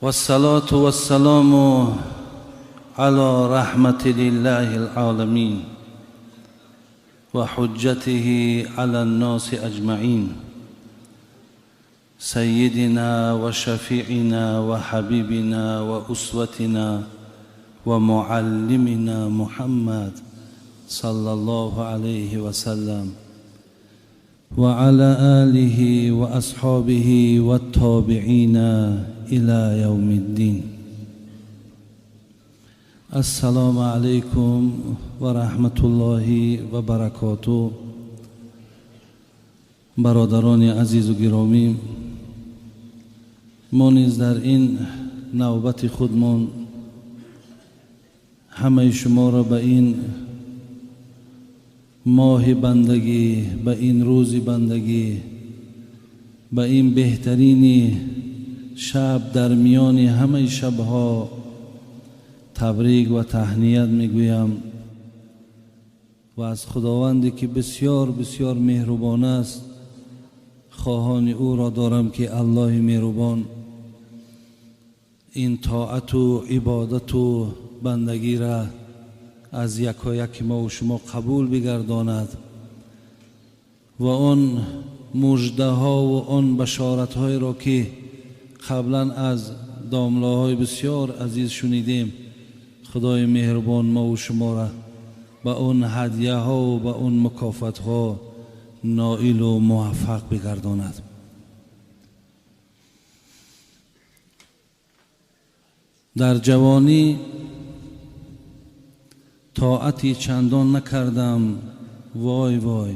والصلاة والسلام على رحمة لله العالمين وحجته على الناس أجمعين سيدنا وشفيعنا وحبيبنا وأسوتنا ومعلمنا محمد صلى الله عليه وسلم وعلى آله وأصحابه والتابعين إلى يوم الدين. السلام عليكم ورحمة الله وبركاته. برادران عزیز و گرامی، ما نیز در این نوبت خودمان همه شما را به این ماه بندگی، به این روز بندگی، به این بهترین شب در میان همه شبها تبریک و تهنیت میگویم و از خداوندی که بسیار بسیار مهربان است خواهان او را دارم که الله مهربان این طاعت و عبادت و بندگی را از یکایک ما و شما قبول بگرداند و آن مژده ها و آن بشارت های را که قبلا از داملاهای بسیار عزیز شنیدیم، خدای مهربان ما و شما را به آن هدیه ها و به آن مکافات ها نائل و موفق بگرداند. در جوانی طاعتی چندان نکردم، وای وای،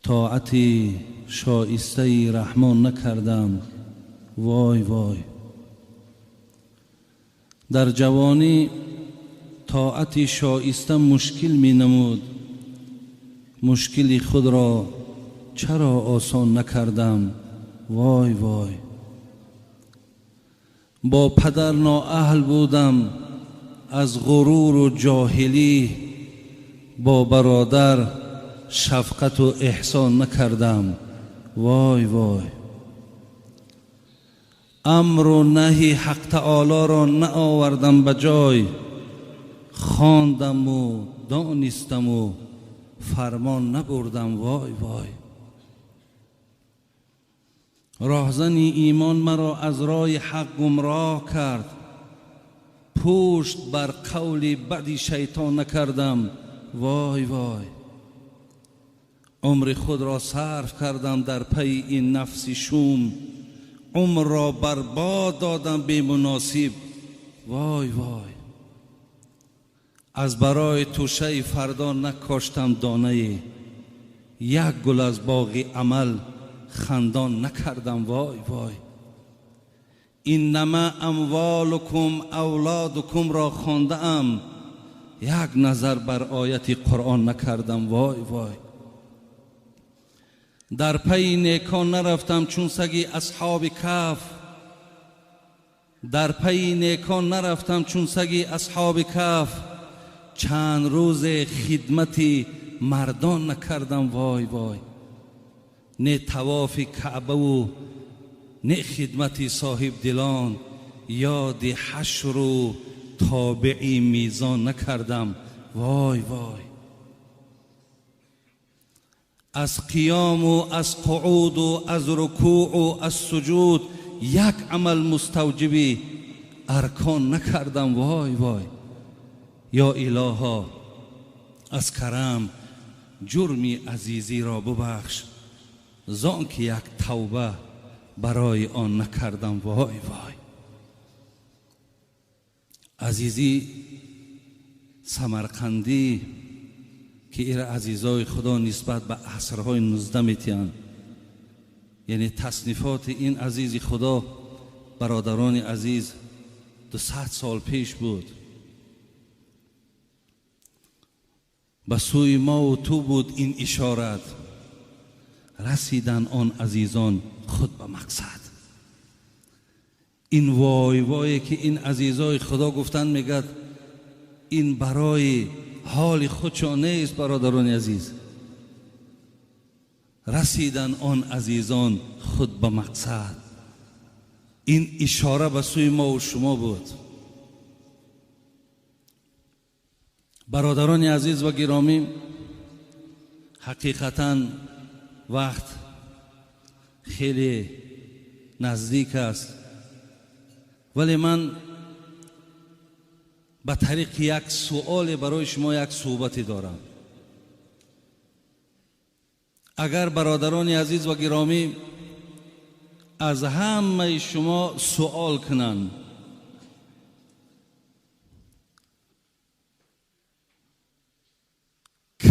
طاعتی شایسته رحمان نکردم، وای وای. در جوانی طاعتی شایسته مشکل می نمود، مشکلی خود را چرا آسان نکردم، وای وای. با پدر نااهل بودم از غرور و جاهلی، با برادر شفقت و احسان نکردم، وای وای. امر و نهی حق تعالی را نآوردم به جای، خواندم و دانستم و فرمان نبردم، وای وای. راهزنی ایمان مرا از راه حق گمراه کرد، پشت بر قول بدی شیطان نکردم، وای وای. عمر خود را صرف کردم در پی این نفس شوم، عمر را برباد دادم بی مناسب، وای وای. از برای توشه فردا نکاشتم دانه، یک گل از باغ عمل خندان نکردم، وای وای. انما اموالکم اولادکم را خوانده ام، یک نظر بر آیت قرآن نکردم، وای وای. در پی نیکان نرفتم چون سگی اصحاب کهف، در پی نیکان نرفتم چون سگی اصحاب کهف، چند روز خدمتی مردان نکردم، وای وای. نه طواف کعبه و نه خدمتی صاحب دلان، یاد حشر و تابعی میزان نکردم، وای وای. از قیام و از قعود و از رکوع و از سجود یک عمل مستوجبی ارکان نکردم، وای وای. یا الها از کرم جرمی عزیزی را ببخش، زان که یک توبه برای آن نکردم، وای وای. عزیزی سمرقندی که ایره عزیزای خدا نسبت به عصرهای 19 میتیند، یعنی تصنیفات این عزیز خدا برادران عزیز 200 سال پیش بود، به سوی ما و تو بود این اشارت، رسیدن آن عزیزان خود به مقصد. این وای وای که این عزیزای خدا گفتن، میگد این برای حال خودشان نیست برادران عزیز. رسیدن آن عزیزان خود به مقصد، Ин ишора ба сӯи мо ва шумо буд. Бародарони азиз ва гиромӣ, ҳақиқатан вақт хеле наздик аст, вале ман ба тариқи як суоле барои шумо як суҳбате дорам. Агар бародарони азиз ва гиромӣ аз ҳамаи шумо суол кунанд,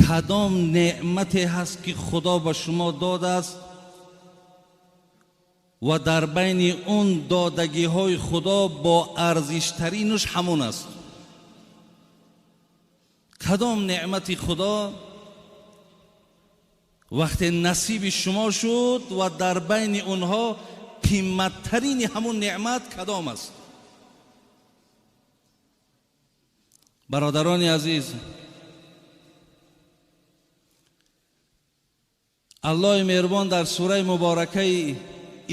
кадом неъмате ҳаст ки Худо ба шумо додааст ва дар байни он додагиҳои Худо бо арзиштаринаш ҳамон аст? Кадом неъмати Худо вақте насиби шумо шуд ва дар байни онҳо қиматтарини ҳамон неъмат кадом аст? Бародарони азиз, Аллоҳи меҳрубон дар сураи муборакаи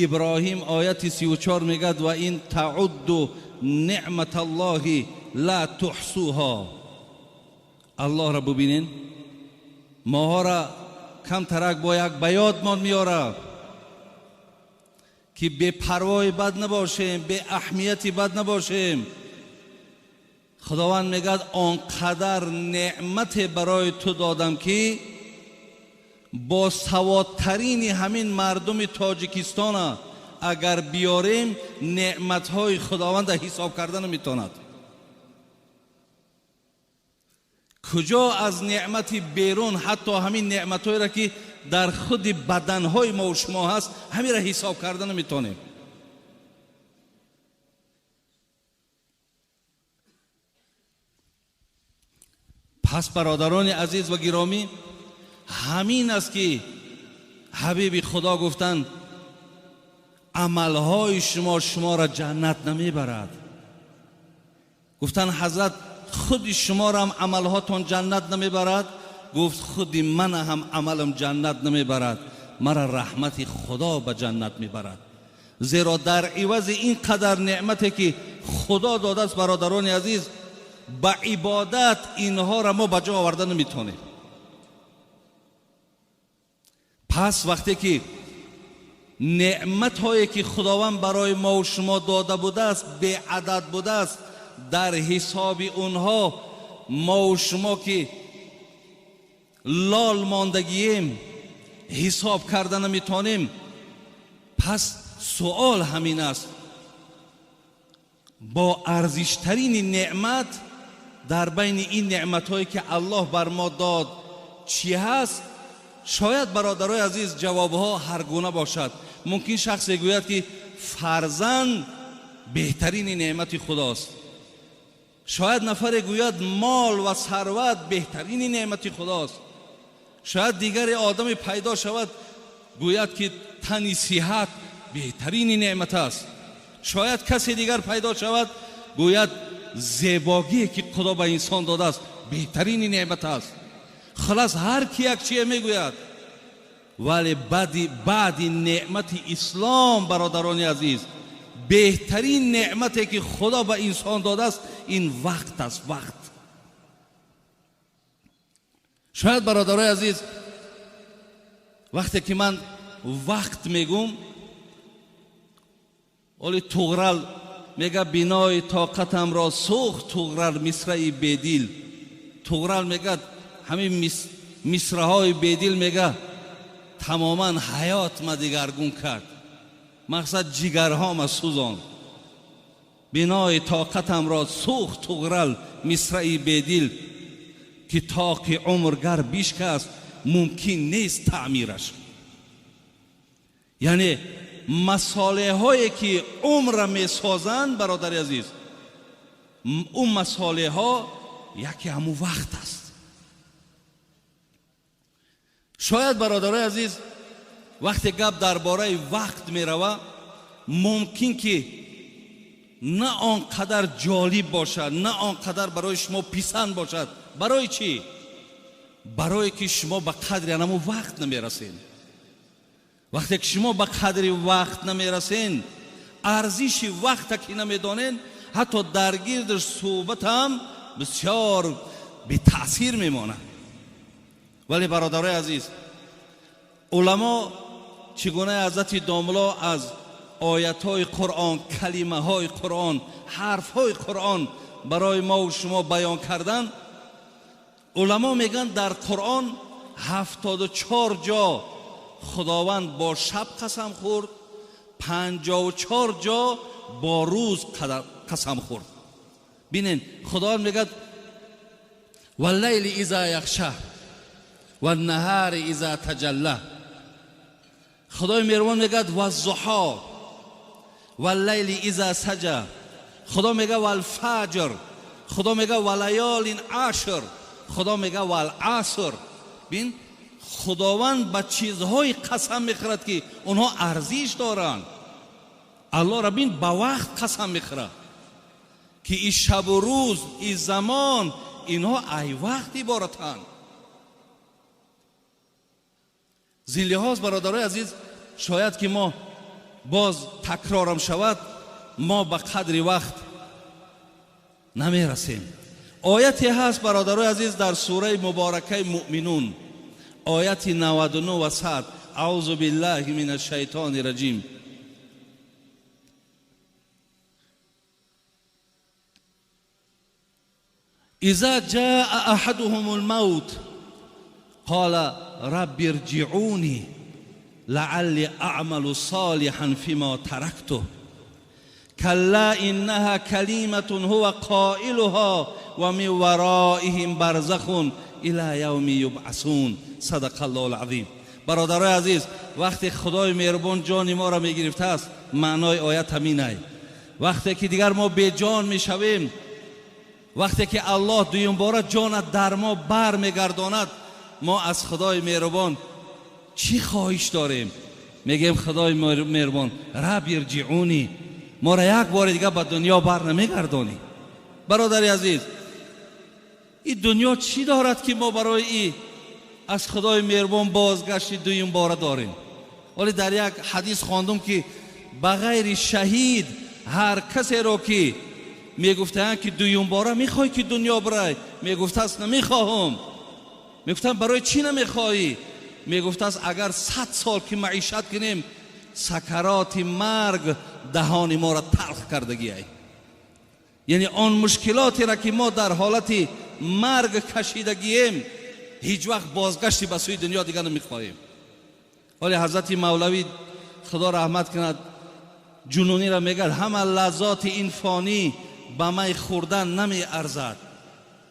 Иброҳим ояти 34 мегӯяд: ва ин таъудду неъматаллоҳи ла туҳсуҳо. Аллоҳро бубинен, моҳоро камтарак бо як ба ёдмон меорад ки бепарвои бад набошем, беаҳамияти бад набошем. Худованд мегӯяд: он қадар неъмате барои ту додам ки бо саводтарини ҳамин мардуми Тоҷикистона агар биёрем, неъматҳои Худованда ҳисоб карда наметавонад. Куҷо аз неъмати берун, ҳатто ҳамин неъматҳоеро ки дар худи баданҳои мо ва шумо ҳаст, ҳаминро ҳисоб карда наметавонем. Пас бародарони азиз ва гиромӣ, ҳамин аст ки ҳабиби Худо гуфтанд: амалҳои шумо шуморо ҷаннат намебарад. Гуфтанд: ҳазрат, худи шуморо ҳам амалҳотон ҷаннат намебарад? Гуфт: худи ман ҳам амалам ҷаннат намебарад, мара раҳмати Худо ба ҷаннат мебарад. Зеро дар ивази ин қадар неъмате ки Худо додааст, бародарони азиз, ба ибодат инҳоро мо ба ҷо оварда наметавонем. Пас вақте ки неъматҳое ки Худованд барои мо ва шумо дода будааст беадад будааст, дар ҳисоби онҳо мо ва шумо ки лол мондагием, ҳисоб карда наметавонем. Пас суол ҳамин аст: бо арзиштарини неъмат дар байни ин неъматҳое ки Аллоҳ бар мо дод чӣ ҳаст? Шояд бародарои азиз ҷавобҳо ҳар гуна бошад. Мумкин шахсе гӯяд ки фарзанд беҳтарини неъмати Худост. Шояд нафаре гӯяд мол ва сарват беҳтарини неъмати Худост. Шояд дигаре одаме пайдо шавад гӯяд ки тани сиҳат беҳтарини неъмат аст. Шояд касе дигар пайдо шавад гӯяд зебогие ки Худо ба инсон додааст беҳтарини неъмат аст. Халас ҳар ки як чие мегӯяд, вале баъди неъмати ислом, бародарони азиз, беҳтарин неъмате ки Худо ба инсон додааст ин вақт аст. Вақт. Шояд бародарои азиз, вақте ки ман вақт мегӯм, оли Туғрал мега: бинои тоқатамро сӯхт Туғрал мисраи бедил. Туғрал мегӯяд ҳамин мисраҳои бедил мега тамоман ҳаёт ма дигаргун кард, мақсад ҷигарҳома сӯзон. Бинои тоқатамро сӯхт Туғрал мисраи бедил, ки тоқи умр гар бишкаст мумкин нест таъмираш. Яъне масолеҳое ки умрра месозанд, бародари азиз, он масолеҳо яке ҳамун вақт аст. Шояд бародарои азиз, вақте гап дар бораи вақт мерава, мумкин ки на он қадар ҷолиб бошад, на он қадар барои шумо писанд бошад. Барои чӣ? Барое ки шумо ба қадри ҳамун вақт намерасед. Вақте ки шумо ба қадри вақт намерасед, Арзиши вақта ки намедонен, ҳатто дар гирдаш суҳбат ҳам бисёр бетаъсир мемонад. Вале бародарои азиз, уламо чӣ гуна ҳазрати домло аз оятҳои Қуръон, калимаҳои Қуръон, ҳарфҳои Қуръон барои мо ва шумо баён кардан, уламо мегӯянд дар Қуръон 74 ҷо Худованд бо шаб қасам хӯрд, 54 ҷо бо рӯз қасам хӯрд. Бинен, Худованд мегӯяд валлайли иза яхша ваннаҳари иза таҷалла. Худои меҳрубон мегӯяд ваззуҳо валлайли иза саҷа. Худо мегӯяд валфаҷр. Худо мегӯяд валаёлин ашр. Худо мегӯяд валаср. Бин, Худованд ба чизҳои қасам мехӯрад ки онҳо арзиш доранд. Аллоҳ бин ба вақт қасам мехӯрад ки и шабу рӯз, и замон, инҳо ай вақт иборатанд. Зин лиҳоз бародарои азиз, шояд ки мо боз такрорам шавад, мо ба қадри вақт намерасем. Ояте ҳаст бародарои азиз дар сураи муборакаи Муъминун, ояти 99 ва 100. Аузу биллаҳи мин ашшайтони раҷим. Иза ҷаа аҳадуҳум алмавт қола рабби ирҷиъуни лаалли аъмалу солиҳан фима таракту калла иннаҳа калиматун ҳува қоилуҳа ва мин вароиҳим барзахун ила явми юбъасун. Садақаллоҳул азим. Бародарои азиз, вақте Худои меҳрубон ҷони моро мегирифтааст, маънои оят ҳаминай. Вақте ки дигар мо беҷон мешавем, вақте ки Аллоҳ дуюмбора ҷонат дар мо бар мегардонад, мо аз Худои меҳрубон чӣ хоҳиш дорем? Мегӯем Худои меҳрубон, раб ирҷиъуни, моро як бори дигар ба дунё бар намегардонӣ. Бародари азиз, ин дунё чӣ дорад ки мо барои и аз Худои меҳрубон бозгашти дуюмбора дорем? Вале дар як ҳадис хондум ки ба ғайри шаҳид ҳар касеро ки мегуфтаанд ки дуюмбора мехоҳӣ ки дунё бирай, мегуфтааст намехоҳам. Мегуфтанд барои чӣ намехоҳӣ? Мегуфтааст агар 100 сол ки маишат кунем, сакароти марг даҳони моро талх кардагиай. Яъне он мушкилотеро ки мо дар ҳолати марг кашидагием, ҳеҷ вақт бозгашти ба сӯи дунё дигар намехоҳем. Ҳоле ҳазрати Мавлавӣ Худо раҳмат кунад ҷунуниро мегӯяд ҳама лаззоти ин фонӣ ба май хӯрдан намеарзад.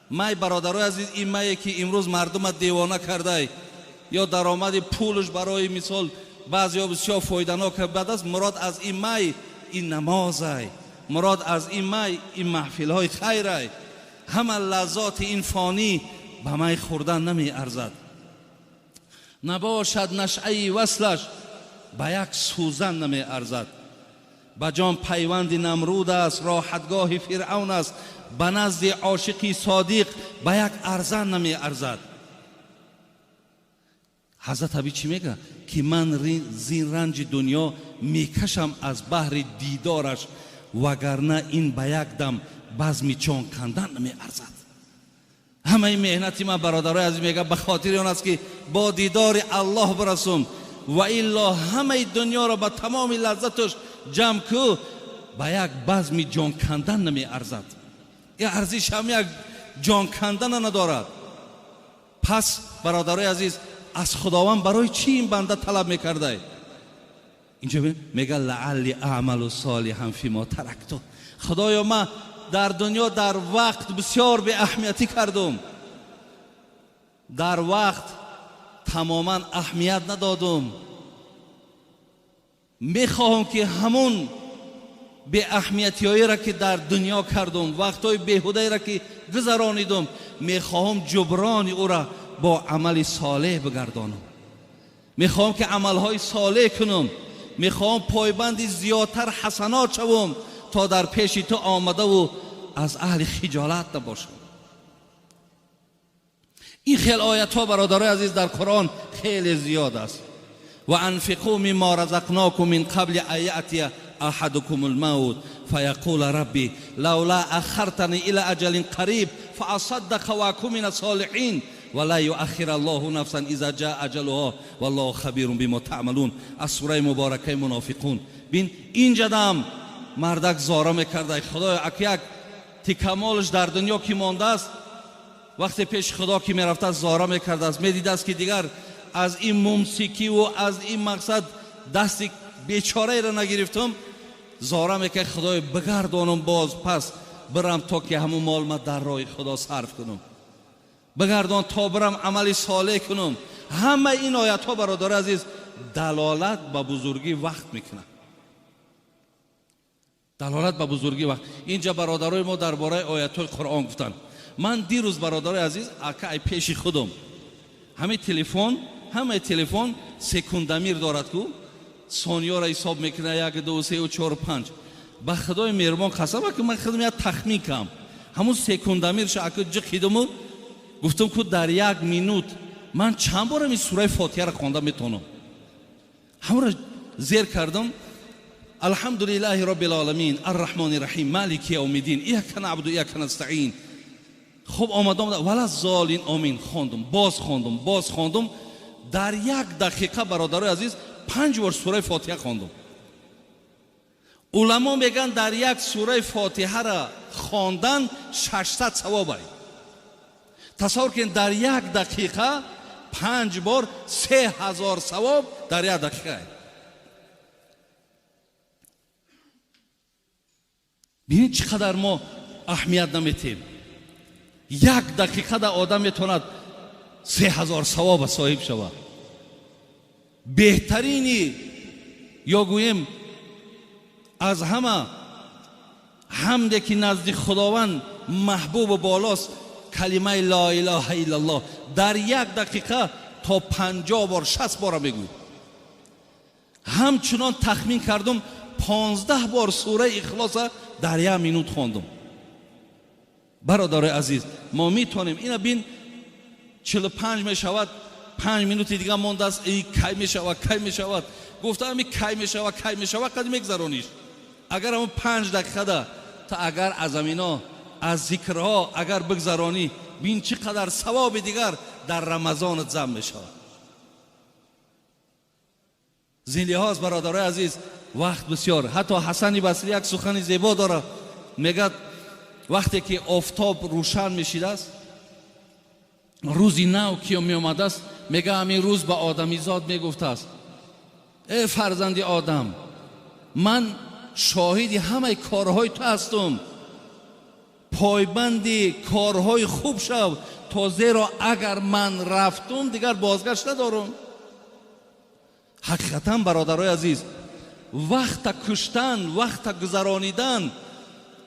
Май, бародарои азиз, ин мае ки имрӯз мардума девона кардай ё даромади пулш барои мисол баъзеҳо бисёр фоиданок бад аст. Мурод аз ин май ин намозай, мурод аз ин май ин маҳфилҳои хайрай. Ҳама лаззоти ин фонӣ ба май хӯрдан намеарзад. Набошад нашъаи васлаш ба як сӯзан намеарзад. Ба ҷон пайванди Намруд аст, роҳатгоҳи Фиръавн аст, ба назди ошиқи содиқ ба як арзан намеарзад. Ҳазрат Аби чӣ мегӯяд? Ки ман зин ранҷи дунё мекашам аз баҳри дидораш, вагарна ин ба як дам базми ҷон кандан намеарзад. Ҳамаи меҳнати ман, бародарои азиз, мегӯяд ба хотири он аст ки бо дидори Аллоҳ бирасум, ва илло ҳамаи дунёро ба тамоми лаззаташ ҷамъ ку, ба як базми ҷон кандан намеарзад. Ин арзиш ҳам як ҷон кандана надорад. Пас бародарои азиз, аз Худованд барои чӣ ин банда талаб мекардай? Инҷо мегӯяд лаалли аъмалу солиҳан фима таракту. Худоё, ман дар дунё дар вақт бисёр беаҳамиятӣ кардум, дар вақт тамоман аҳамият надодум. Мехоҳам ки ҳамун беаҳамиятиҳоеро ки дар дунё кардум, вақтҳои беҳудаеро ки гузаронидум, мехоҳам ҷуброни ӯро бо амали солеҳ бигардонам. Мехоҳам ки амалҳои солеҳ кунам, мехоҳам пойбанди зиёдтар ҳасанот шавам то дар пеши ту омадаву аз аҳли хиҷолат набошам. Ин хел оятҳо, бародарои азиз, дар Қуръон хеле зиёд аст. Ва анфиқу мимма разақнокум мин қабли ан яътия أحدكم الموت فيقول ربي لولا أخرتني إلى أجل قريب فأصدق وأكون من الصالحين ولا يؤخر الله نفسا إذا جاء أجلها والله خبير بما تعملون. از سوره مبارکه منافقون. بین اینجا دم مردک زاره میکرده خدای اک یک تکمالش در دنیا که مانده است، وقتی پیش خدا که میرفته زاره میکرده است، میدیده است که دیگر از این ممسکی و از این مقصد دست بیچاره را نگرفتم، زاره میکرد خدای بگردانم باز پس برم تا که همون مال ما در راه خدا صرف کنم، بگردان تا برم عمل صالح کنم. همه این آیت ها برادر عزیز دلالت به بزرگی وقت میکنه، دلالت به بزرگی وقت. اینجا برادرای ما درباره آیت های قرآن گفتن. من دیروز برادرای عزیز اکای پیش خودم همه تلفن секундомер دارد کو ثانیه را حساب میکنه، 1 2 3 4 5. به خدای مهربان قسم که من خودم یک تخمین کم همون секундомер ش اکا جقیدم گفتم که در یک минут من چند بار این سوره فاتحه را خوانده میتونم. همون را زیر کردم. الحمدلله رب العالمین الرحمن الرحیم مالک یوم الدین ایاک نعبد و ایاک نستعین. خب آمدم ولا الضالین آمین خواندم، باز خواندم، باز خواندم. در یک دقیقه برادرای عزیز 5 بار سوره فاتحه خواندم. علما میگن در یک سوره فاتحه را خواندن 600 ثواب است. تصور کن در یک دقیقه 5 بار 3000 ثواب در یک دقیقه. ببینید چقدر ما اهمیت نمیتیم. یک دقیقه در آدم میتواند 3000 ثواب صاحب شود. بهترینی یا گوییم از همه حمده که نزد خداوند محبوب و بالاست کلمه لا اله الا الله. در یک دقیقه تا 50 بار 60 بار میگوید. همچنان تخمین کردم 15 بار سوره اخلاص در یک минут خواندم. برادر عزیز ما میتونیم اینا بین 45 میشود، 5 минут دیگه مانده است، ای کی میشود کی میشود. گفتم این کی میشود کی میشود قد میگذرونیش. اگر همون 5 دقیقه ده تا اگر از امینا از ذکرها اگر بگذرانی بین چقدر ثواب دیگر در رمضان جمع میشود. زین لحاظ برادرای عزیز وقت بسیار. حتی حسن بصری یک سخن زیبا داره، میگه وقتی که آفتاب روشن میشید است، روزی نو که می آمده است، میگه همین روز به آدمیزاد میگفته است ای فرزند آدم، من شاهد همه کارهای تو هستم، پایبند کارهای خوب شو تا زیرا اگر من رفتم دیگر بازگشت ندارم. حقیقتا برادرای عزیز وقت کشتن، وقت گذرانیدن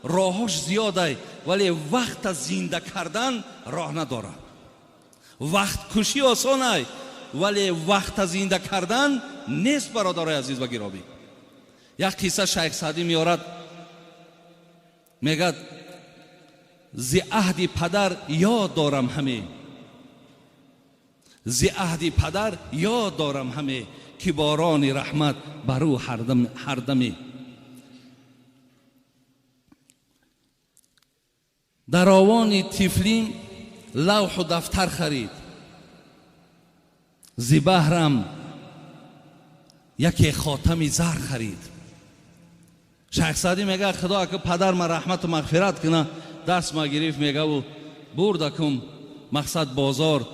راهاش زیاده، ولی وقت زنده کردن راه نداره. وقت کشی آسانه ولی وقت زنده کردن نیست برادرای عزیز و گرامی. یک قصه شیخ سعدی میارد، میگه ز عهد پدر یاد دارم همه، ز عهد پدر یاد دارم همه که باران رحمت بر او هر دمی. در آوان طفلیم لوح و دفتر خرید، ز بهرم یکی خاتم زر خرید. شیخ سعدی میگه خدا که پدر من رحمت و مغفرت کنه، دست ما گرفت میگه و بردکم مقصد بازار،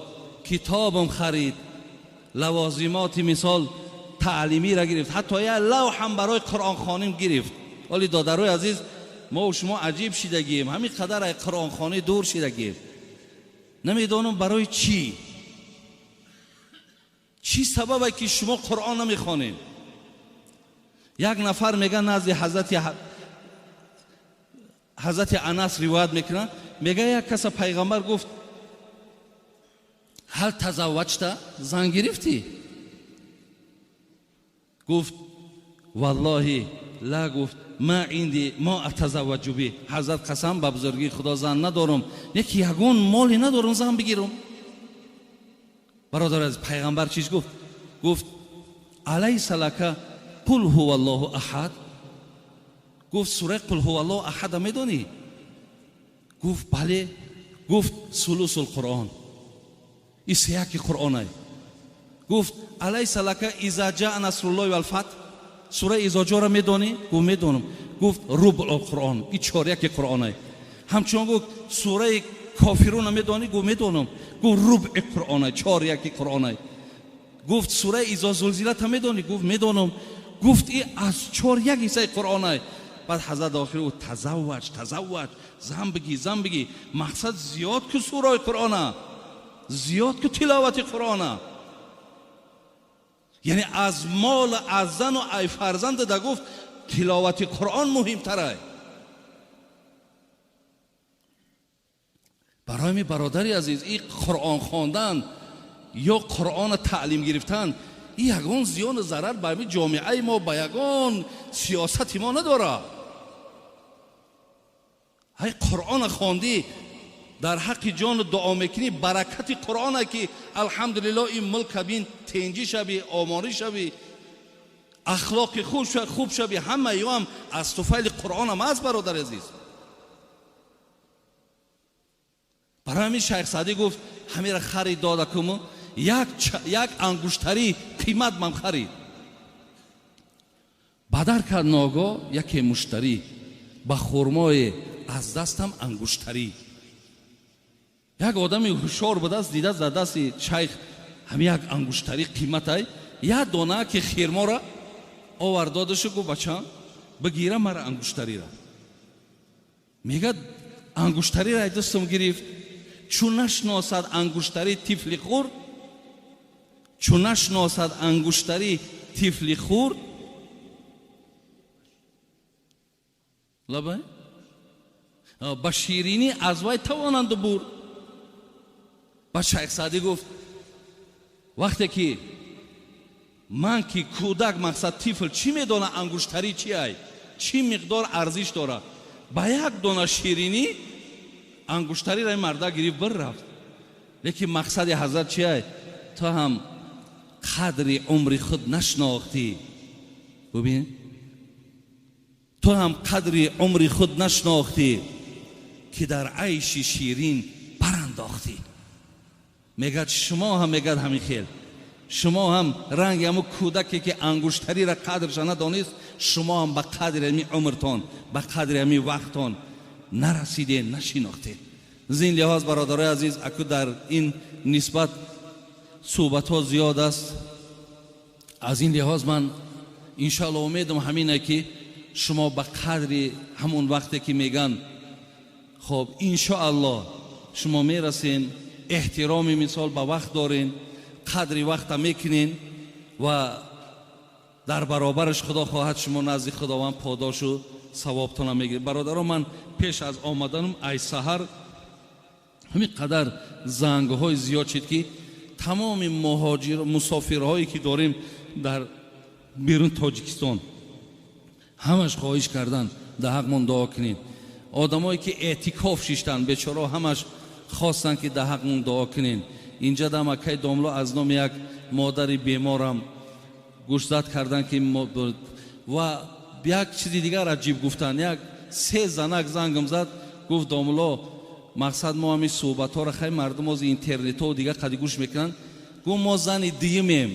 کتابم خرید، لوازمات مثال تعلیمی را گرفت، حتی یه لوح هم برای قرآن خوانیم گرفت. ولی دادروی عزیز ما و شما عجیب شدگیم، همین قدر از قرآن خوانی دور شدگیم، نمیدانم برای چی، چی سببه که شما قرآن نمیخوانیم. یک نفر میگه نزد حضرت انس روایت میکنه، میگه یک کس پیغمبر گفت هل تزوجت، زن گرفتی؟ گفت والله لا، گفت ما عندي ما اتزوج به. حضرت قسم به بزرگی خدا زن ندارم، یکی یگون مالی ندارم زن بگیرم. برادر از پیغمبر چیز گفت؟ گفت الیس لک قل هو الله احد. Гуфт сураи қул ҳуваллоҳу аҳада медонӣ? Гуфт бале. Гуфт сулусул қуръон, ин сеяки қуръонай. Гуфт алайса лака иза ҷаа насруллоҳи валфатҳ, сураи изо ҷоро медонӣ? Гуфт медонам. Гуфт рубъул қуръон, ин чоряки қуръонай. Ҳамчунон гуфт сураи кофируна медонӣ? Гуфт медонам. Гуфт рубъи қуръонай, чоряки қуръонай. Гуфт сураи изо зулзилата медонӣ? Гуфт медонам. Гуфт ин аз чоряк ҳиссаи қуръонай. Баъд ҳазрат охир гуфт тазавваҷ, тазавваҷ, зан бигӣ, зан бигӣ. Мақсад зиёд ку сураи қуръона, зиёд ку тиловати қуръона. Яъне аз мол, аз зану ай фарзанд да гуфт тиловати қуръон муҳимтарай. Барои ми бародари азиз, ин қуръон хондан ё қуръона таълим гирифтан ин ягон зиёну зарар ба ҳамин ҷомеаи мо, ба ягон сиёсати мо надорад. Ҳай қуръона хондӣ, дар ҳаққи ҷону дуо мекунӣ, баракати қуръона ки алҳамдулиллоҳ ин мулка бин тенҷӣ шавӣ, оморӣ шавӣ, ахлоқи хуб шавӣ, ҳама ё ҳам аз туфайли қуръонам аст, бародари азиз. Барои ҳамин шайх Саъдӣ гуфт ҳамира харид дода куму як ангуштарӣ қимат ман харид. Бадар кард ногоҳ яке муштарӣ, ба хурмое аз дастам ангуштарӣ. Як одами ҳушёр будааст, дидааст дар дасти шайх ҳамин як ангуштарӣ қиматай, як дона ки хирмора овард додашу гуфт бачам бигира мара ангуштарира. Мегӯяд ангуштарира ай дастам гирифт, чун нашносад ангуштари тифли хурд, чун нашносад ангуштари тифли хурд, лабай ба ширинӣ аз вай тавонанд бурд. Ба шайх Саъдӣ гуфт вақте ки ман ки кӯдак, мақсад тифл, чӣ медона ангуштарӣ чи ай, чӣ миқдор арзиш дорад, ба як дона ширинӣ ангуштариро ин марда гирифт бир рафт. Лекин мақсади ҳазрат чи ай? Ту ҳам қадри умри худ нашнохтӣ. Бубин, ту ҳам қадри умри худ нашнохтӣ, ки дар айши ширин барандохтӣ. Мегӯяд шумо ҳам, мегӯяд ҳамин хел, шумо ҳам ранги ҳамун кӯдаке ки ангуштариро қадрша надонист, шумо ҳам ба қадри ҳамин умртон, ба қадри ҳамин вақтон нарасидед, нашинохтед. Аз ин лиҳоз бародарои азиз, аку дар ин нисбат суҳбатҳо зиёд аст. Аз ин лиҳоз ман иншоалло умедам ҳамине ки шумо ба қадри ҳамун вақте ки меган, хоб иншоалло шумо мерасен, эҳтироми мисол ба вақт дорен, қадри вақта мекунен ва дар баробараш худо хоҳад шумо назди худованд подошу савобтона мегиред. Бародарон, ман пеш аз омаданам ай саҳар ҳамин қадар зангҳои зиёд шид ки тамоми муҳоҷир мусофирҳое ки дорем дар берун Тоҷикистон ҳамаш хоҳиш кардан дар ҳақмон дуо кунед. Одамое ки эътикоф шиштанд бечоро ҳамаш хостанд ки дар ҳақмон дуо кунед. Инҷа дам акай домло аз номи як модари беморам гӯшзад кардан ки ва як чизи дигар аҷиб гуфтанд. Як се занак зангам зад, гуфт домло мақсад мо ҳамин суҳбатҳоро хай мардум ози интернетҳо дигар қади гӯш мекунанд. Гуфт мо зани димем,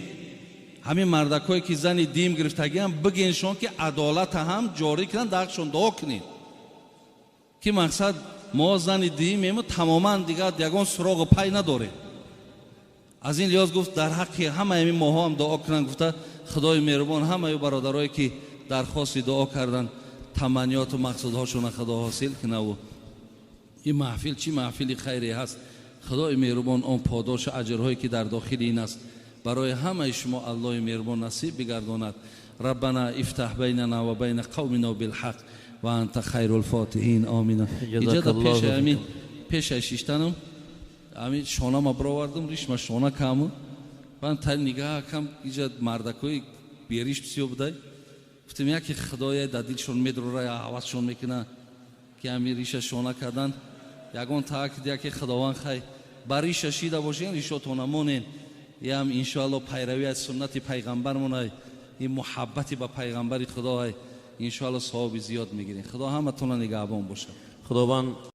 ҳамин мардакҳое ки зани дим гирифтагиам бигеншон ки адолата ҳам ҷорӣ кунанд, дар ҳақшон дуо кунед, ки мақсад мо зани димему тамоман дигар ягон суроғу пай надорем. Аз ин лиҳоз гуфт дар ҳаққи ҳамаи ҳамин моҳо ҳам дуо кунанд. Гуфта худои меҳрубон ҳамаи бародарое ки дархости дуо карданд таманниёту мақсудҳошонро худо ҳосил кунаву ин маҳфил чӣ маҳфили хайре ҳаст, худои меҳрубон он подошу аҷрҳое ки дар дохили ин аст барои ҳамаи шумо аллоҳи меҳрубон насиб бигардонад. Раббана ифтаҳ байнана ва байна қавмина билҳақ ва анта хайрул фотиҳин. Омина. Иҷода пеши ҳамин пешай шиштанам ҳамин шонама бировардам, ришма шона каму ман та нигаҳ кам иҷа мардакҳои бериш бисёр будай. Гуфтам яке худоя дар дилшон медрора, ҳавасшон мекуна ки ҳамин риша шона кардан ягон таак яке худованд хай ба риша шида бошен, ришотона монен. Ям иншоалло пайравӣ аз суннати пайғамбармонай, ин муҳаббати ба пайғамбари худоай. Иншоалло савоби зиёд мегирем. Худо ҳаматонро нигаҳбон бошад. Худованд.